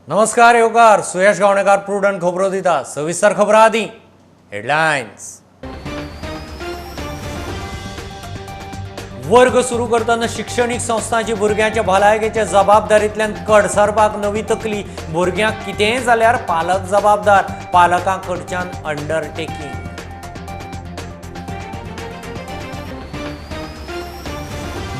नमस्कार येवकार, सुयश गावणेकार प्रुडंट खबरो दिता. सविस्तर खबरां आदी हेडलायन्स. वर्ग सुरू करतना शिक्षणीक संस्थांची भुरग्यांच्या भलायकेच्या जबाबदारींतल्यान कडसरपाक नवी तकली. भुरग्यांक कितेंय जाल्यार पालक जबाबदार, पालकां कडच्यान अंडरटेकींग.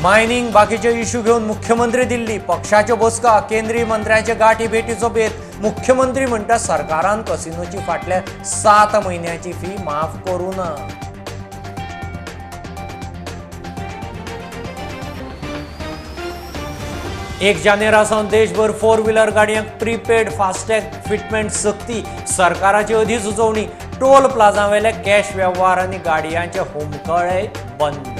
मायनिंग बाकीचे इश्यू घेवन मुख्यमंत्री दिल्ली, पक्षाच्यो बसका, केंद्रीय मंत्र्यांचे गाठी भेटीचो बेत. मुख्यमंत्री म्हणटा सरकारान कसिनोची फाटल्या 7 म्हयन्याची फी माफ करूं ना. एक जानेरा सावन देशभर 4 व्हीलर गाडयांक प्रीपेड फास्टॅग फिटमेंट सक्ती, सरकाराची अधिसुचोवणी. टोल प्लाझावेले कॅश वेव्हार आनी गाडयांचे हुमकळे बंद.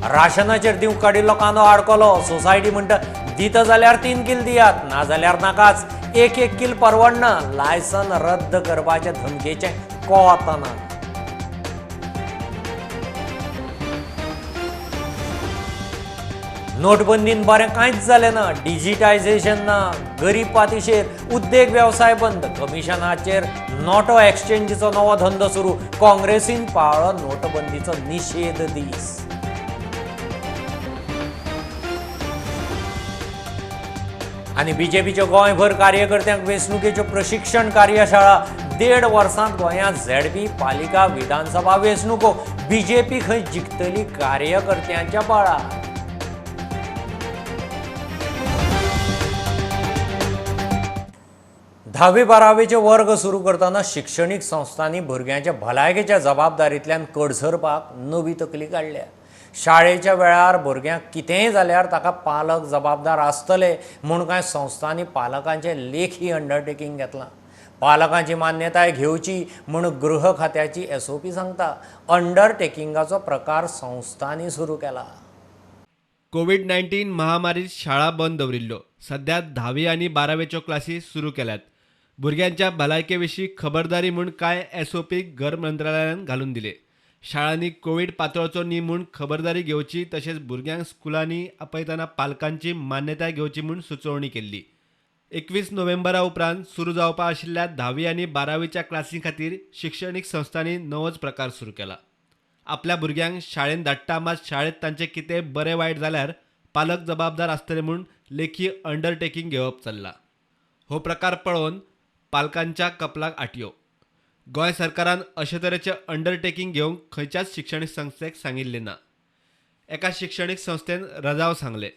राशनाचेर दिवंक काडिल्लो कांदो आडकलो. सोसायटी म्हणटा दिता जाल्यार 3 किल दियात, नाजाल्यार नाकाच. 1-1 किल परवडना. लायसन रद्द करपाचे धमकेचें कोत ना. नोटबंदीन बरें कांयच जालें ना, डिजिटायझेशन ना, गरीब पातिशेर, उद्देग वेवसाय बंद, कमिशनाचेर नोटो एक्सचेंजीचो नवो धंदो सुरू. काँग्रेसीन पाळ्ळो नोटबंदीचो निशेध दीस. आनी बीजेपीच्यो गोंयभर कार्यकर्त्यांक वेंचणुकेच्यो प्रशिक्षण कार्यशाळा. 1.5 वर्सांत गोंयांत झेडपी, पालिका, विधानसभा वेंचणुको. बीजेपी खंय जिखतली कार्यकर्त्यांच्या बळार. धावी बारावेचे वर्ग सुरू करतना शिक्षणीक संस्थांनी भुरग्यांच्या भलायकेच्या जबाबदारींतल्यान कडसरपाक नवी तकली काडल्या. शाळेच्या वेळार भुरग्यांक कितेंय जाल्यार ताका पालक जबाबदार आसतले म्हूण कांय संस्थांनी पालकांचें लेखी अंडरटेकींग घेतलां. पालकांची मान्यताय घेवची म्हूण गृह खात्याची SOP सांगता. अंडरटेकिंगाचो प्रकार संस्थांनी सुरू केला. कोविड-19 महामारीत शाळा बंद दवरिल्ल्यो. सध्या 10वी आनी 12वेच्यो क्लासी सुरू केल्यात. भुरग्यांच्या भलायके विशीं खबरदारी म्हूण कांय SOP घर मंत्रालयान घालून दिले. शाळांनी कोविड पातळचो न्ही म्हूण खबरदारी घेवची, तशेंच भुरग्यांक स्कुलांनी आपयतना पालकांची मान्यताय घेवची म्हूण सुचोवणी केल्ली. 21 नोव्हेंबरा उपरांत सुरू जावपा आशिल्ल्या 10वी आनी 12वीच्या क्लासीं खातीर शिक्षणीक संस्थांनी नवोच प्रकार सुरू केला. आपल्या भुरग्यांक शाळेंत धाडटा, मात शाळेंत तांचें कितें बरें वायट जाल्यार पालक जबाबदार आसतले म्हूण लेखी अंडरटेकींग घेवप चल्लां. हो प्रकार पळोवन पालकांच्या कपलाक आटयो. गोंय सरकारान अशे तरेचें अंडरटेकींग घेवंक खंयच्याच शिक्षणीक संस्थेक सांगिल्लें ना. एका शिक्षणीक संस्थेन रजाव सांगलें.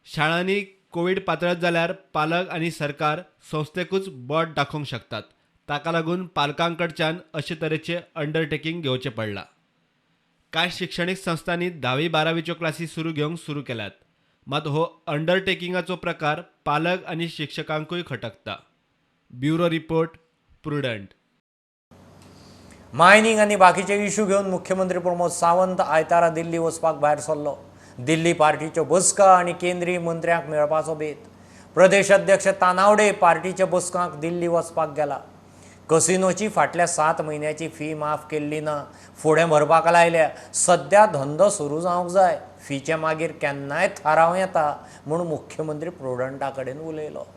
शाळांनी कोविड पातळत जाल्यार पालक आनी सरकार संस्थेकूच बोट दाखोवंक शकतात. ताका लागून पालकां कडच्यान अशे तरेचें अंडरटेकींग घेवचें पडलां. कांय शिक्षणीक संस्थांनी 10वी 12वीच्यो क्लासी सुरू घेवंक सुरू केल्यात. मात हो अंडरटेकिंगाचो प्रकार पालक आनी शिक्षकांकूय खटकता. Bureau report, Prudent. Mining आनी बाकीचे इश्यू घेवन मुख्यमंत्री प्रमोद सावंत आयतारा दिल्ली वचपाक भायर सरलो. दिल्ली पार्टीच्यो बसका आनी केंद्रीय मंत्र्यांक मेळपाचो बेत. प्रदेश अध्यक्ष तानावडे पार्टीच्या बसकांक दिल्ली वचपाक गेला. कसिनोची फाटल्या 7 म्हयन्याची फी माफ केल्ली ना, फुडें भरपाक लायल्या. सद्या धंदो सुरू जावंक जाय, फीचें मागीर केन्नाय थारावं येता म्हूण मुख्यमंत्री प्रुडंटा कडेन उलयलो.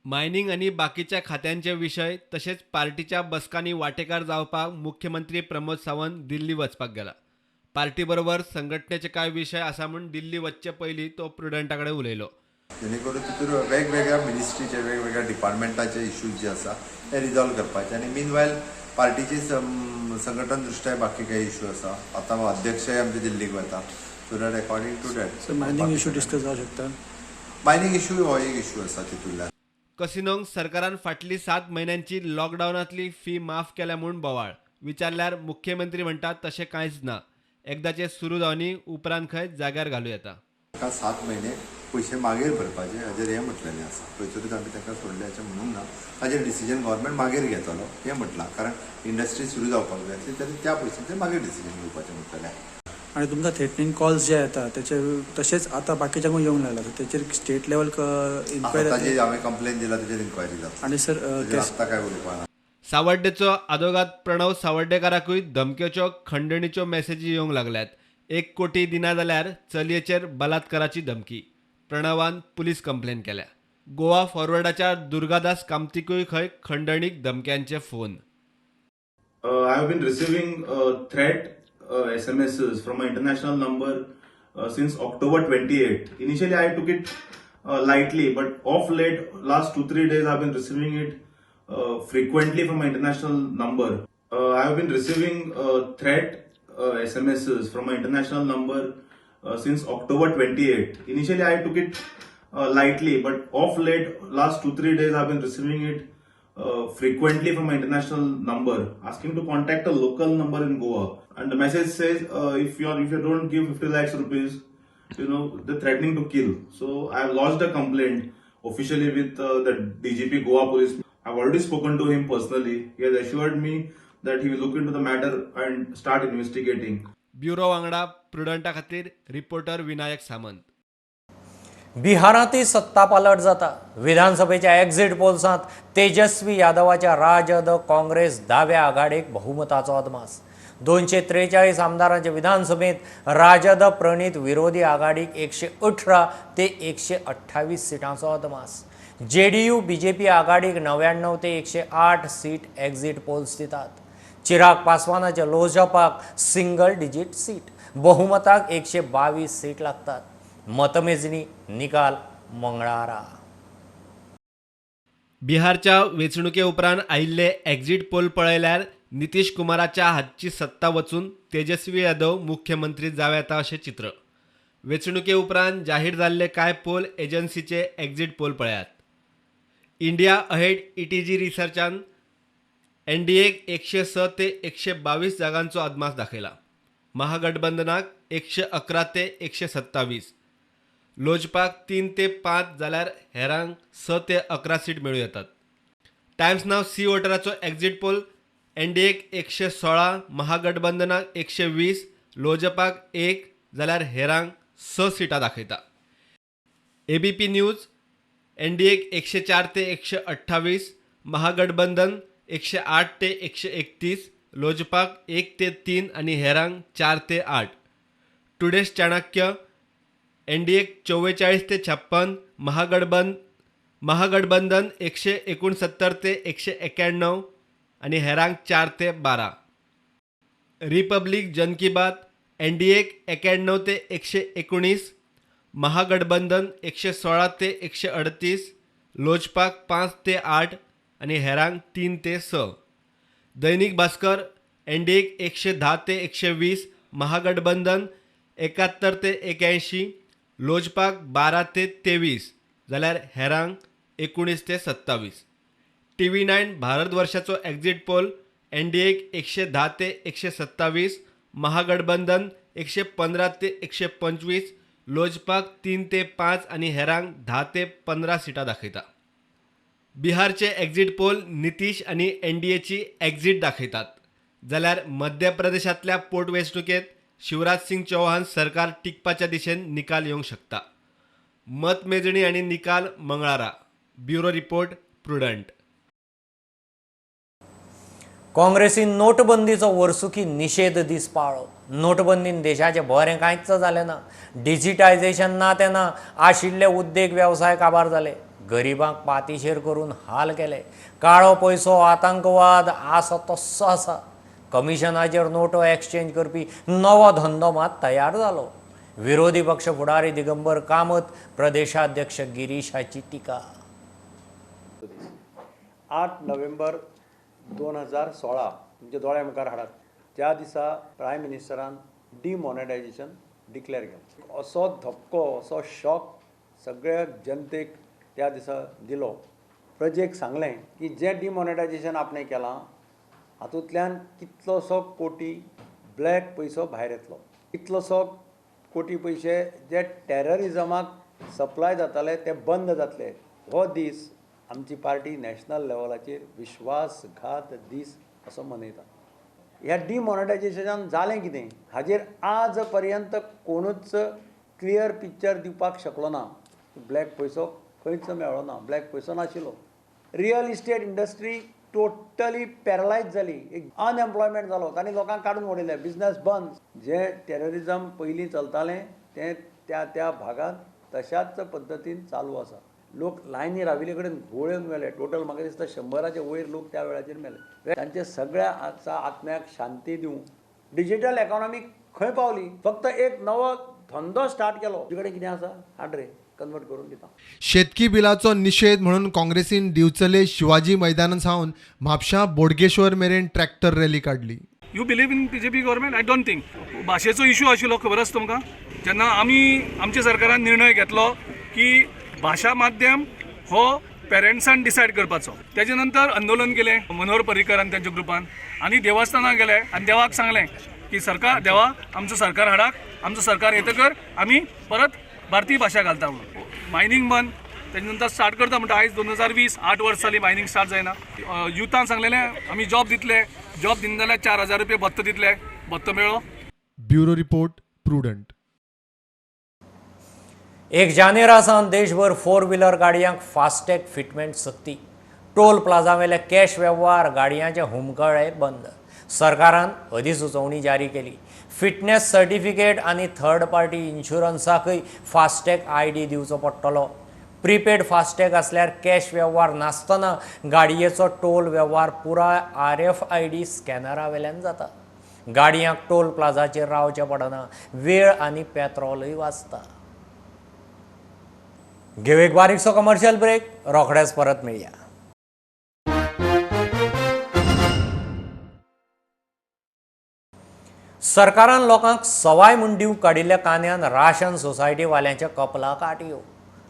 मायनिंग आनी बाकीच्या खात्यांचे विशय तशेंच पार्टीच्या बसकांनी वांटेकार जावपाक मुख्यमंत्री प्रमोद सावंत दिल्ली वचपाक गेला. पार्टी बरोबर संघटनेचे कांय विशय आसा म्हूण दिल्ली वचचे पयलीं तो प्रुडंटा कडेन उलयलो. जेणे करून तितून वेगवेगळ्या मिनिस्ट्रीचे वेगवेगळ्या डिपार्टमेंटाचे इश्यूज जे आसा ते रिजॉल्व करपाचे आनी मीन वायल पार्टीचे संघटन दृश्ट्या बाकी काही इश्यू आसा. आतां अध्यक्षय आमचे दिल्लीक वता, so that according to that. Sir, mining issue discuss जावंक शकता. मायनींग इश्यू हो एक इश्यू आसा तितूंतल्यान. कसिनोंक सरकारान फाटली 7 म्हयन्यांची लॉकडावनांतली फी माफ केल्या म्हूण बोवाळ. विचारल्यार मुख्यमंत्री म्हणटा तशें कांयच ना, एकदाचें सुरू जावनी उपरांत खंय जाग्यार घालूं येता. तांकां 7 म्हयने पयशे मागीर भरपाचे हाजेर हें म्हटलेलें आसा. खंयसरूच आमी तांकां सोडलें अशें म्हणूंक ना. ताजेर डिसिजन गव्हर्मेंट मागीर घेतलो हें म्हटलां, कारण इंडस्ट्री सुरू जावपाक जाय आसली तरी त्या पयशांचेर मागीर डिसिजन घेवपाचें म्हटलेलें. आनी तुमकां थ्रेटनींग कॉल्स जे येता तेचे, तशेंच आतां बाकीच्यांकूय येवंक लागला, तेचेर स्टेट लेवल इन्क्वायरी ताजी हांवें कंप्लेन दिला, तेजेर इन्क्वायरी जाता. आनी सर, आतां काय उलोवपा ना. सावड्डेचो आदोगाद प्रणव सावड्डेकाराकूय धमक्योच्यो खंडणीच्यो मॅसेजी येवंक लागल्यात. 1 कोटी दिना जाल्यार चलयेचेर बलात्काराची धमकी. प्रणवान पुलीस कंप्लेन केल्या. गोवा फॉरवर्डाच्या दुर्गादास कामतीकूय खंय खंडणीक धमक्यांचे phone. I have been receiving threat SMSs from an international number since October 28th. Initially, I took it lightly, but off late, last 2-3 days, I've been receiving it frequently from an international number. I have been receiving threat SMSs from an international number since October 28th. Initially, I took it lightly, but off late, last 2-3 days, I've been receiving it frequently from an international number asking to contact a local number in Goa, and the message says if you don't give 50 lakhs rupees, you know, they're threatening to kill. So I have lodged a complaint officially with the DGP Goa Police. I've already spoken to him personally. He has assured me that he will look into the matter and start investigating. Bureau वांगडा प्रुडंटा खातीर reporter Vinayak Samant. बिहारांतय सत्ता पालट जाता. विधानसभेच्या exit पोल्सांत तेजस्वी यादवाच्या राजद काँग्रेस दाव्या आघाडीक बहुमताचो अदमास. 243 आमदारांच्या विधानसभेंत राजद प्रणीत विरोधी आघाडीक 118 ते 128 सिटांचो अदमास. जेडीयू बीजेपी आघाडीक 99 ते 108 सीट एक्झिट पोल्स दितात. चिराग पासवानाच्या लोजपाक सिंगल डिजीट सीट, बहुमताक 122 सीट लागतात. मतमेजणी निकाल मंगळारा. बिहारच्या वेंचणुके उपरांत आयिल्ले एक्झिट पोल पळयल्यार नितीश कुमाराच्या हातची सत्ता वचून तेजस्वी यादव मुख्यमंत्री जावं येता अशें चित्र. वेंचणुके उपरांत जाहीर जाल्ले कांय पोल एजन्सीचे एक्झिट पोल पळयात. इंडिया अहेड ईटीजी रिसर्चान एनडीएक 106 ते 122 जागांचो अदमास दाखयला. महागठबंधनाक 111 ते 127, लोजपाक 3 ते 5 जाल्यार हेरांक 6 ते 11 सीट मेळूं येतात. टायम्स नाव सी वोटराचो एक्झिट पोल एनडीएक 116, महागठबंधनाक 120, लोजपाक 1 जाल्यार हेरांक 6 सिटां दाखयता. एबीपी न्यूज एनडीएक 104 ते 128, महागठबंधन 108 ते 131, लोजपाक 1 ते 3 आनी हेरांक 4 ते 8. टुडेज चाणक्य एनडीएक 44 ते 56, महागठबंधन 169 ते 191 आनी हेरांक 4 ते 12. रिपब्लीक जन की बात एनडीएक 91 ते 119, महागठबंधन 116 ते 138, लोजपाक 5 ते 8 आनी हेरांक 3 ते 6. दैनिक भास्कर एनडीएक 110 ते 120, महागठबंधन 71 ते 81, लोजपाक 12 ते 23 जाल्यार हेरांक 19 ते 27. टीव्ही 9 भारतवर्षाचो एक्झिट पोल एनडीएक 110 ते 127, महागठबंधन 115 ते 125, लोजपाक 3 ते 5 आनी हेरांक 10 ते 15 सिटां दाखयता. बिहारचे एक्झिट पोल नितीश आनी एनडीएची एक्झिट दाखयतात, जाल्यार मध्य प्रदेशांतल्या पोटवेंचणुकेंत शिवराज सिंग चौहान सरकार टिकपाच्या दिशेन निकाल येवंक शकता. मतमेजणी आनी निकाल मंगळारा. Bureau report, Prudent. काँग्रेसीन नोटबंदीचो वर्सुकी निशेध दीस पाळ्ळो. नोटबंदीन देशाचें बरें कांयच जालें ना. डिजिटायझेशन ना तें ना, आशिल्ले उद्देग वेवसाय काबार जाले, गरिबांक पातिशेर करून हाल केले. काळो पयसो, आतंकवाद आसा तस्सो आसा. कमिशनाचेर नोटो एक्सचेंज करपी नवो धंदो मात तयार जालो. विरोधी पक्ष फुडारी दिगंबर कामत, प्रदेशाध्यक्ष गिरीशाची टिका. 8 नोव्हेंबर 2016 तुमच्या दोळ्या मुखार हाडात. त्या दिसा प्रायम मिनिस्टरान डिमॉनेटायझेशन डिक्लेअर केलें. असो धपको, असो शॉक सगळ्या जनतेक त्या दिसा दिलो. प्रजेक सांगलें की जें डिमॉनेटायझेशन आपणें केलां हातूंतल्यान कितलोसो कोटी ब्लॅक पयसो भायर येतलो, कितलोसो कोटी पयशे जे टॅररिजमाक सप्लाय जाताले ते बंद जातले. हो दीस आमची पार्टी नॅशनल लेवलाचेर विश्वासघात दीस असो मनयता. ह्या डिमॉनेटायझेशनान जालें कितें हाजेर आज पर्यंत कोणूच क्लियर पिक्चर दिवपाक शकलो ना. ब्लॅक पयसो खंयच मेळ्ळो ना, ब्लॅक पयसो नाशिल्लो. Real estate industry totally paralyse जाली, एक अनएम्प्लॉयमेंट जालो, तांणी लोकांक काडून उडयले, बिजनस बंद. जे टेररिजम पयलीं चलतालें तें त्या त्या भागांत तशाच पद्दतीन चालू आसा. लोक लायनी राविल्ले कडेन घोळून मेले. टोटल म्हाका दिसता 100 वयर लोक त्या वेळाचेर मेले. तांचे सगळ्या आत्म्याक शांती दिवं. डिजिटल इकॉनॉमी खंय पावली? फक्त एक नवो धंदो स्टार्ट केलो, तुजे कडेन कितें आसा हाड रे, कन्वर्ट करून दिता. शेतकी बिलाचो निशेध म्हणून काँग्रेसीन दिवचले शिवाजी मैदाना सावन म्हापशां बोडगेश्वर मेरेन ट्रॅक्टर रॅली काडली. You believe in BJP government? I don't think. भाशेचो इशू आशिल्लो, खबर आसा तुमकां. जेन्ना आमी आमच्या सरकारान निर्णय घेतलो की भाशा माध्यम हो पेरंट्सान डिसायड करपाचो, तेजे नंतर आंदोलन केलें मनोहर पर्रीकर आनी तेंच्या ग्रुपान, आनी देवस्थानाक गेले आनी देवाक सांगलें की सरकार देवा आमचो सरकार हाडाक, आमचो सरकार येतकर आमी परत भारतीय भाशा घालता म्हणून. मायनींग बंद तेजे नंतर स्टार्ट करता म्हणटा. आयज 2020, 8 वर्स जालीं मायनींग स्टार्ट जायना. युथान सांगलेलें आमी जॉब दितले, जॉब दिना जाल्यार 4000 रुपये भत्तो दितले, भत्तो मेळ्ळो. Bureau report, Prudent. 1 जानेरा सावन देशभर 4 व्हिलर गाडयांक फास्टॅग फिटमेंट सक्ती. टोल प्लाझावेले कॅश वेव्हार गाडयांचे हुमकळे बंद. सरकारान अधिसुचोवणी जारी केली. फिटनेस सर्टिफिकेट आनी थर्ड पार्टी इन्शुरन्साकय फास्टॅग आयडी दिवचो पडटलो. प्रीपेड फास्टॅग आसल्यार कॅश वेव्हार नासतना गाडयेचो टोल वेव्हार पुराय RFID स्कॅनरा वेल्यान जाता. गाडयांक टोल प्लाझाचेर रावचें पडना, वेळ आनी पेत्रोलय वाचता. घेव एक बारीकसो कमर्शियल ब्रेक, रोखडेच परत मेळया. सरकारान लोकांक सवाय म्हूण दिवंक काडिल्ल्या कांद्यान राशन सोसायटीवाल्यांच्या कपलाक आटयो.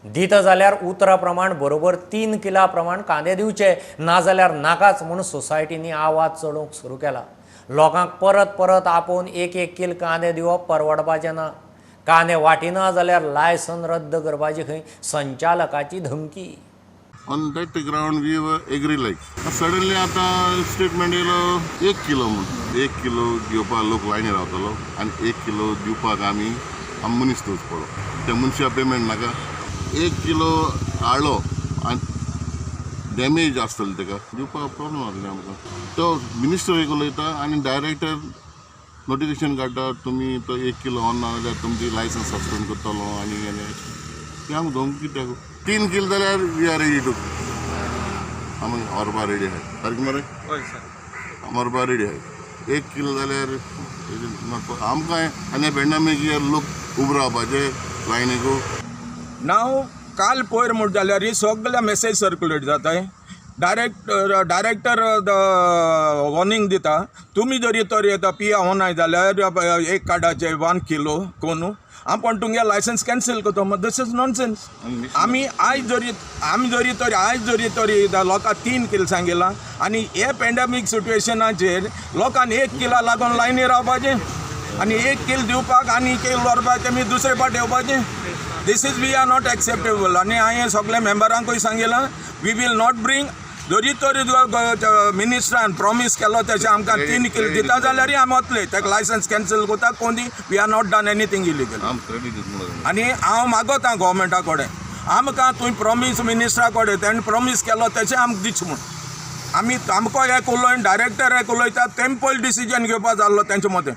दिता जाल्यार उतरा प्रमाण बरोबर 3 किला प्रमाण कांदे दिवचे, नाजाल्यार नाकाच म्हूण सोसायटींनी आवाज चडोवंक सुरू केला. लोकांक परत परत आपोवन 1-1 कील कांदे दिवप परवडपाचें ना. कांदे वाटिना जाल्यार लायसन रद्द करपाची खंय संचालकाची धमकी. On that ground we were agree like suddenly आतां स्टेटमेंट येयलो 1 किलो म्हूण. 1 किलो घेवपाक लोक लायनी रावतलो आनी 1 किलो दिवपाक आमी मनीस दवरचो पडलो. त्या मनशा पेमेंट नाका. 1 किलो हाडलो आनी डॅमेज आसतली ताका दिवपाक प्रॉब्लम जातली आमकां. तो मिनिस्टर एक उलयता आनी डायरेक्टर नोटिफिकेशन काडटा, तुमी तो 1 किलो ऑन ना जाल्यार तुमची लायसन्स सस्पेंड करतलो. आनी तें आमकां धमकी कित्याक? 3 किल जाल्यार we are ready to, आमी व्हरपा रेडी आहाय. सारकें मरे? व्हरपा रेडी आहाय. 1 किलो जाल्यार आमकां आनी पेंडेमीक लोक उबो रावपाचे लायनीकू. नाव काल पयर म्हूण जाल्यार ही सगळे मेसेज सर्क्युलेट जाताय. डायरेक्टर वॉर्निंग दिता, तुमी जरी तर येता पिया होनाय जाल्यार एक कार्डाचे 1 किलो कोनू आपूण तुमगे लायसन्स कॅन्सल करता. This is nonsense. आमी आयज जरी तरी लोकांक 3 किल सांगिलां आनी हे पेंडेमीक सिट्युएशनाचेर लोकांक 1 किला लागून लायनी रावपाचें आनी 1 कील दिवपाक आनी 1 कील व्हरपाक तेमी दुसरे पाट येवपाचें. This is we are not acceptable. आनी हांवें सगल्या मेंबरांकूय सांगिलां, we will not bring. जरी तरी मिनिस्टरान प्रॉमीस केलो तशें आमकां 3 कील दिता जाल्यारय आमी वतले, ताका लायसन्स कॅन्सल करता कोणी. We are not done anything illegal. आनी हांव मागोता गोवोरमेंटा कडेन, आमकां तुवें प्रॉमीस मिनिस्टरा कडेन तेणें प्रॉमीस केलो तशें आमकां दिचें म्हूण. आमी आमकां एक उलोवन डायरेक्टर एक उलयता, तेम पयलीं डिसिजन घेवपा जाल्लो तेंचे मदें.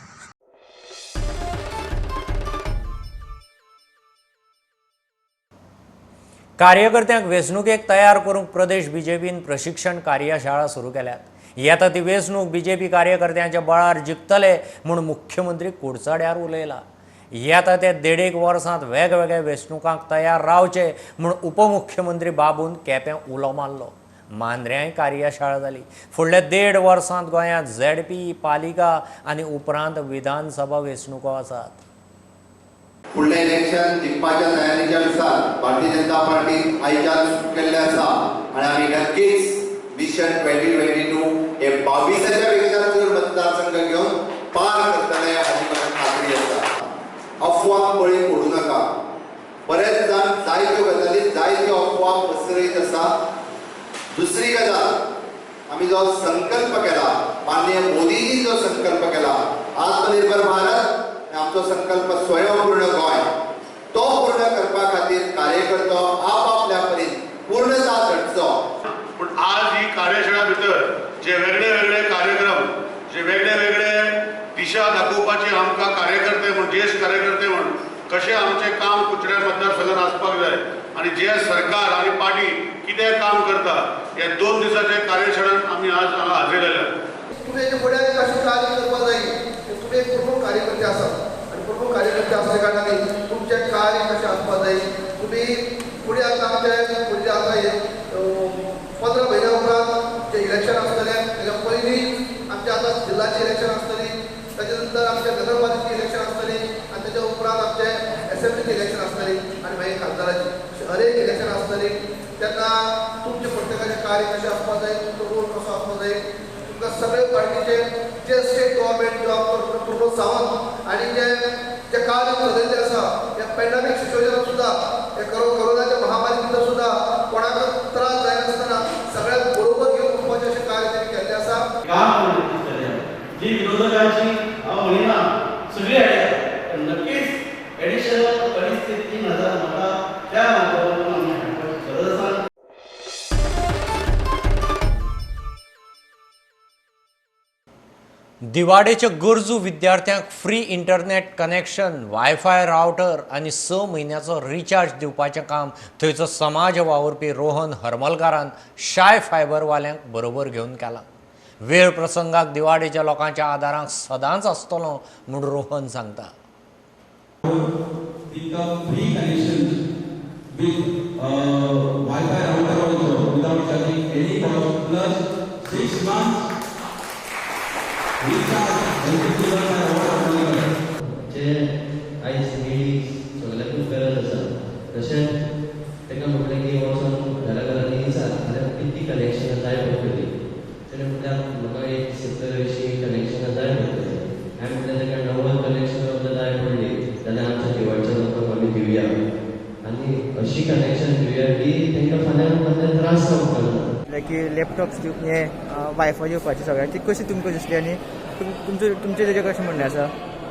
कार्यकर्त्यांक वेंचणुकेक तयार करूंक प्रदेश बीजेपीन प्रशिक्षण कार्यशाळा सुरू केल्यात. येता ती वेंचणूक बीजेपी कार्यकर्त्यांच्या बळार जिखतले म्हूण मुख्यमंत्री कुडचड्यार उलयला. येता ते 1.5 वर्सांत वेगवेगळ्या वेंचणुकांक तयार रावचे म्हूण उपमुख्यमंत्री बाबून केप्यां उलो मारलो. मांद्र्यांय कार्यशाळा जाली. फुडल्या 1.5 वर्सांत गोंयांत झेडपी, पालिका आनी उपरांत विधानसभा वेंचणुको आसात. फुडलें इलेक्शन जिखपाच्या तयारीच्या नुसार भारतीय जनता पार्टी आयच्यान सुरू केल्लें आसा आनी आमी नक्कीच मिशन 2022 हे 22 पेक्षा चड मतदारसंघ घेवन पार करतले हाची म्हाका खात्री आसा. अफवा बळी पडूं नाका. बरेच जाण जायत्यो गजाली जायत्यो अफवा पसरयत आसा. दुसरी गजाल, आमी जो संकल्प केला, माननीय मोदीजी जो संकल्प केला आत्मनिर्भर भारत, आमचो संकल्प स्वयंपूर्ण गोंय, तो पूर्ण करपा खातीर कार्यकर्तो आपआपल्या परीन पूर्णता झटचो. पूण आज ही कार्यशाळा भितर जे वेगळे वेगळे कार्यक्रम, जे वेगळे वेगळे दिशा दाखोवपाची आमकां कार्यकर्ते म्हूण, ज्येश्ठ कार्यकर्ते म्हूण कशें आमचें काम कुडचड्यार मतदारसंघात आसपाक जाय आनी जे सरकार आनी पार्टी कितें काम करता, हे 2 दिसाचे कार्यशाळेत आमी आज हांगा हाजीर जाल्या. तुमी हेजे फुडें कशें कार्य करपाक जाय, तुमी एक प्रमुख कार्यकर्ते आसात आनी प्रमुख कार्यकर्ते आसल्या कारणान तुमचें कार्य कशें आसपाक जाय. तुमी फुडें आतां आमचें फुडलें आतां 15 म्हयन्या उपरांत जें इलेक्शन आसतलें, तेच्या पयलीं आमचें आतां जिल्ल्याचें इलेक्शन आसतली, ताच्या नंतर आमच्या नगरपालिकेचें इलेक्शन आसतली आनी ताच्या उपरांत आमचें एसेंब्लीचें इलेक्शन आसतली आनी मागीर खासदाराचें, अशें हर एक इलेक्शन आसतली. तेन्ना तुमचें प्रत्येकाचें कार्य कशें आसपाक जाय, तुमचो रोल कसो आसपाक जाय, तुमकां सगळे पार्टीचे जे स्टेट गव्हर्मेंट जो प्रमोद सावंत आनी जे जे कार्य चलयल्लें आसा, ह्या पॅन्डेमीक सिच्युएशनात सुद्दां, ह्या कोरोनाच्या महामारी भितर सुद्दां कोणाक त्रास जायनासतना सगळ्यांक बरोबर घेवन वचपाचें अशें कार्य तेणी केल्लें आसा. काम जी विरोधकांची हांव म्हणिना सगळी आयडिया, नक्कीच एडिशनल 2.5-3 हजार मतां त्या माध्यमातून आमी हाडपाची गरज आसा. दिवाडेच्या गरजू विद्यार्थ्यांक free internet connection, wifi router आनी 6 म्हयन्याचो रिचार्ज दिवपाचें काम थंयचो समाज वावुरपी रोहन हरमलकारान शाय फायबरवाल्यांक बरोबर घेवन केलां. वेळ प्रसंगाक दिवाडेच्या लोकांच्या आदाराक सदांच आसतलो म्हूण रोहन सांगता. Free connection with Wi-Fi router also without charging any cost, plus 6 months recharge eligible by Rohan Harmalkar. जे आयज निडी सगळ्याकूच गरज आसा, तशेंच ताका म्हटलें की वचोन घरा घरांनी विचार जाल्यार कितलीं कनेक्शनां जाय पडटलीं. तेणें म्हटल्यार म्हाका एक 70-80 कनेक्शनां जाय पडटलीं. हांवें म्हटलें ताका 90 कनेक्शनां सुद्दां जाय पडलीं जाल्यार आमच्या दिवाडच्या लोकांक आमी दिवया आनी अशी कनेक्शन दिवया की तांकां फाल्यां फाल्यां त्रास जावपाक ना. की लॅपटॉप्स हे वायफाय दिवपाची सगळ्यांक ती कशी तुमकां दिसली आनी तुमचें तेजेर कशें म्हणणें आसा?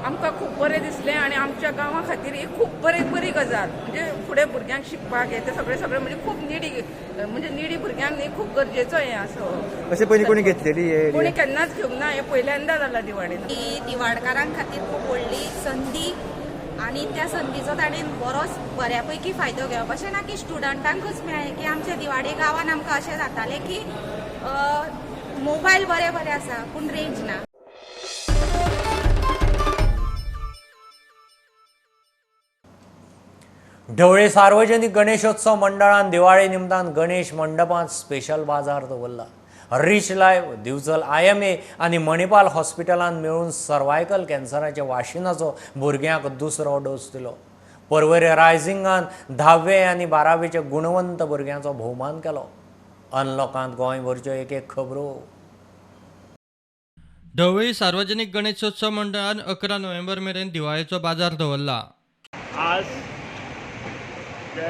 आमकां खूब बरें दिसलें आनी आमच्या गांवा खातीर ही खूब बरी बरी गजाल. म्हणजे फुडें भुरग्यांक शिकपाक हें तें सगळें सगळें म्हणजे खूब निडी, म्हणजे निडी भुरग्यांक न्ही खूब गरजेचो हें आसा. अशें पयलीं कोणी घेतलेली हे? कोणी केन्नाच घेवंक ना, हें पहिल्यांदा जालां दिवाडेन. ही दिवाडकारां खातीर खूब व्हडली संदी आनी त्या संदीचो ताणें बरोच बऱ्या पैकी फायदो घेवप. अशें ना की स्टुडंटांकूच मेळ्ळें, की आमच्या दिवाडे गांवान आमकां अशें जातालें की मोबायल बरे बरे आसा पूण रेंज ना. ढवळे सार्वजनिक गणेशोत्सव मंडळान दिवाळे निमतान गणेश मंडपांत स्पेशल बाजार दवरला. रिच लायव्ह, दिवचल IMA आनी मणिपाल हॉस्पिटलान मेळून सर्वायकल कॅन्सराच्या वाशिनाचो भुरग्यांक दुसरो डोस दिलो. परवरे रायझिंगान 10वे आनी 12वेच्या गुणवंत भुरग्यांचो भोवमान केलो. अनलॉकांत गोंयभरच्यो एक एक खबरो. ढवळी सार्वजनिक गणेशोत्सव मंडळान 11 नोव्हेंबर मेरेन दिवाळेचो बाजार दवरला. आज जे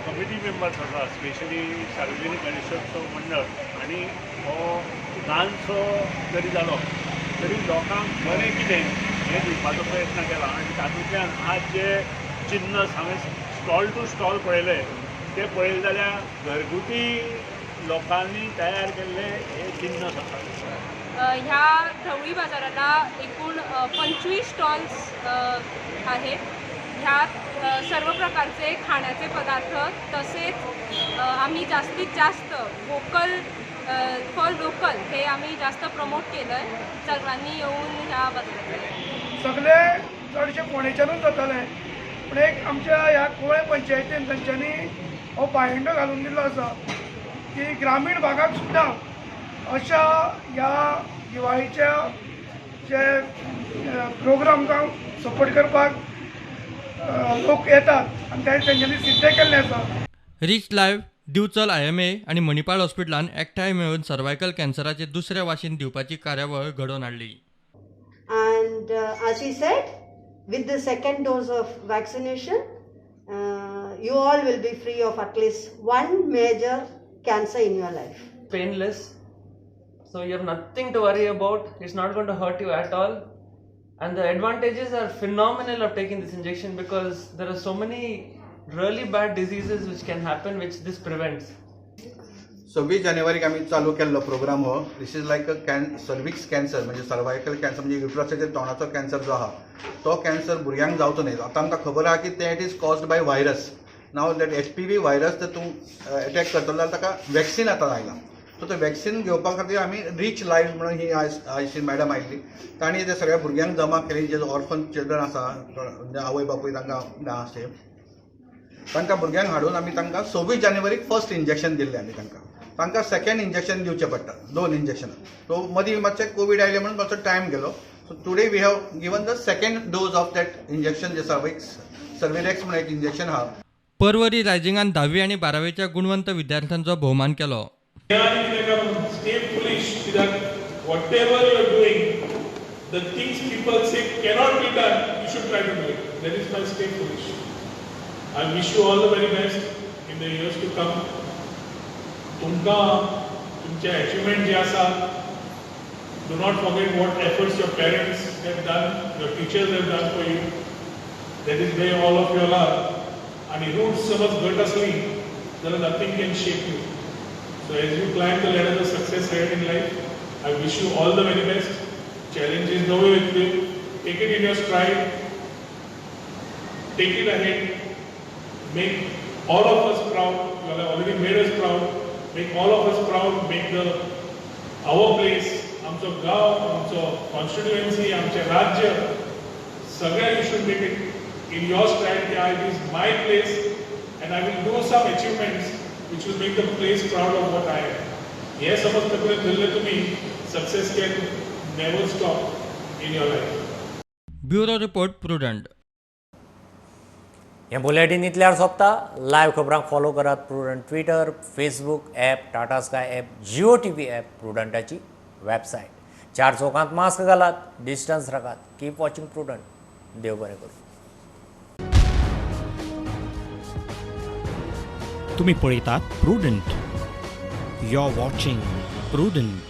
कमिटी मेंबर्स आसा, स्पेशली सार्वजनिक गणेशोत्सव मंडळ, आनी हो ल्हानसो जरी जालो तरी लोकांक बरें कितें हें दिवपाचो प्रयत्न केला आनी तातूंतल्यान आज जे जिन्नस हांवें स्टॉल टू स्टॉल पळयले, ते पळयले जाल्यार घरगुती लोकांनी तयार केल्ले हे जिन्नस आसात. ह्या ढवळी बाजाराला एकूण 25 स्टॉल्स आहेत. ह्यात सर्व प्रकारचे खाण्याचे पदार्थ तसेच आम्ही जास्तीत जास्त वोकल फॉर लोकल हे आम्ही जास्त प्रमोट केलं आहे. सर्वांनी येऊन ह्या बाजारात सगळे चडशे फोंडेच्यानूच जाताले, पूण एक आमच्या ह्या कुवळे पंचायतीन तांच्यांनी हो पायंडो घालून दिल्लो आसा की ग्रामीण भागाक सुद्दां अशा ह्या दिवाळीच्या जे प्रोग्रामांक सपोर्ट करपाक लोक येतात आनी ते तेंच्यांनी सिद्ध केल्लें आसा. रिच लायव्ह, दिवचल IMA आनी मणिपाल हॉस्पिटलान एकठांय मेळून सर्वायकल कॅन्सराचे दुसरें वाशीन दिवपाची कार्यावळ घडोवन हाडली. And as he said, with the second dose of vaccination, you all will be free of at least one major cancer in your life. Painless, so you have nothing to worry about. It's not going to hurt you at all. And the advantages are phenomenal of taking this injection because there are so many really bad diseases which can happen, which this prevents. 26 जानेवारीक आमी चालू केल्लो programme हो. This is like a cervix cancer, म्हणजे cervical cancer, म्हणजे युट्रसाचेर तोंडाचो cancer जो आहा तो कॅन्सर भुरग्यांक जावचो न्हय. आतां आमकां खबर आहा की ते it is caused by virus. Now that HPV virus जर तूं एटॅक करतलो जाल्यार ताका वॅक्सीन आतां आयलां. सो ते वॅक्सीन घेवपा खातीर आमी रीच लायव्स म्हणून ही आयज मॅडम आयिल्ली, तांणी ते सगळ्या भुरग्यांक जमा केली जे ऑर्फन चिल्ड्रन आसा, आवय बापूय तांकां ना अशें, तांकां भुरग्यांक हाडून आमी तांकां 26 जानेवारीक फर्स्ट इंजेक्शन दिल्लें. आमी तांकां सेकंड इंजेक्शन दिवचें पडटा, 2 इंजेक्शनां. सो मदीं मातशें कोवीड आयलें म्हणून मातसो टायम गेलो. So today we have given the second dose of that injection, जे सर्विरेक्स म्हणून एक इंजेक्शन आहा. परवरी रायझिंगान 10वी आनी 12वेच्या गुणवंत विद्यार्थ्यांचो भोवमान केलो. Stay foolish, कित्याक whatever you are doing, the things people say cannot be done, you should try to do it. That is my stay foolish. I wish you all the very best in the years to come. तुमकां तुमचे achievement जे आसा, do not forget what efforts your parents have done, your teachers have done for you. That is where all of you are. आनी roots समज घट आसली जाल्यार nothing can shake you. So as you climb the ladder of success ahead in life, I wish you all the very best. Challenges नव्यो येतल्यो, take it in your stride, take it ahead, make all of us proud. You have already made us proud. Make all of us proud. Make the our place, आमचो गांव, आमचो constituency, आमचें राज्य, सगळें you should make it in your stride. It is my place and I will do some achievements which will make the place proud of what I am. हे समज तकलेन धरलें तुमी, success can never stop in your life. Bureau report, Prudent. हें bulletin इतल्यार सोंपता. Live खबरांक follow करात Prudent Twitter, Facebook app, Tata Sky app, Jio TV app, प्रुडंटाची website. 4 चौकांत मास्क घालात, डिस्टन्स राखात. Keep watching Prudent. देव बरें करूं. तुम्ही पळयतात Prudent. You are watching Prudent.